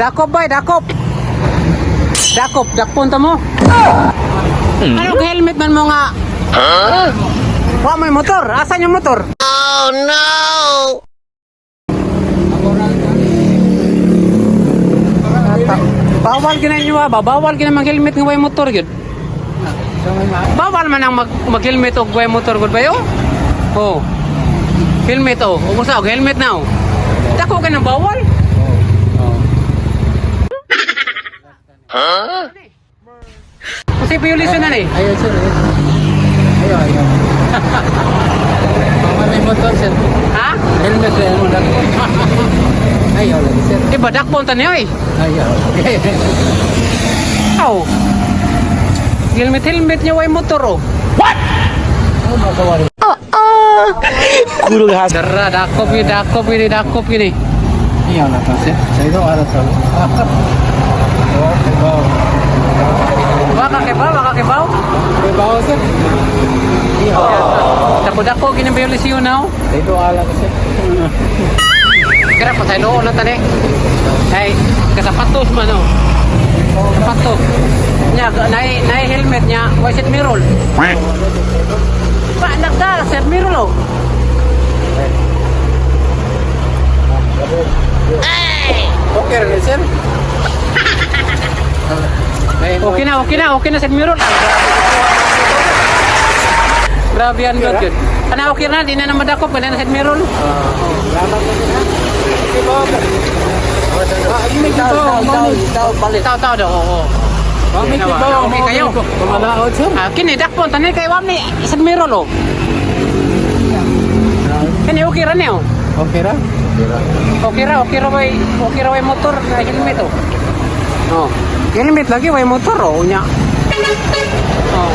Dakop bay, dakop. Dakop, dakpon ta mo. Ano ka helmet man mo nga? Wa may motor. Asan yung motor? Oh no! Bawal gina inyo ba? Bawal gina mag-helmet nga way motor gyud. Bawal man ang mag-helmet og way motor gud ba yo? Oh. Helmet oh. Ug usa og helmet na oh. Dako ka ng bawal. Huh? Kasi violation na ni. Ayun, sir. Ayun. Ayun, ayun. Baka may motor, sir. Ha? Helmet sir. Ano lang. Ayaw lagi, sir. Di ba dakpon ta niyo eh? Ayaw. Aw. Helmet helmet niya way motor oh. Ano makawari? Dara dakop gini, dakop gini, dakop gini. Ayaw na to, sir. Sa ito, arat sa. Oh, wow. Waka kay ba? Waka kay ba? May bawo, sir. Ayaw. Dako dako gini violation na oh. Sa ito, alat, sir. Kira pa tayo na tani. Ay, kasapatos man oh. Sapatos. Nya nay nay helmet niya, way set mirror. Pa nagda set mirror oh. Okay rin, sir. Okay na, okay na, okay na set mirror. Grabe yan God yun. Ana okay na, di na naman dakop, na set mirror. Salamat po, sir. Okay, bawo, sir. Tao tao daw, oo. Mami, Okay, kibaw, okay kayo. Pamalaod, sir. Ah, kini dakpon tanin kay wam ni set mirror oh. Kini okay ra niyo. Okay ra? Okay ra way, okay ra way motor na helmet oh. Oh. Helmet lagi way motor oh nya. Oh.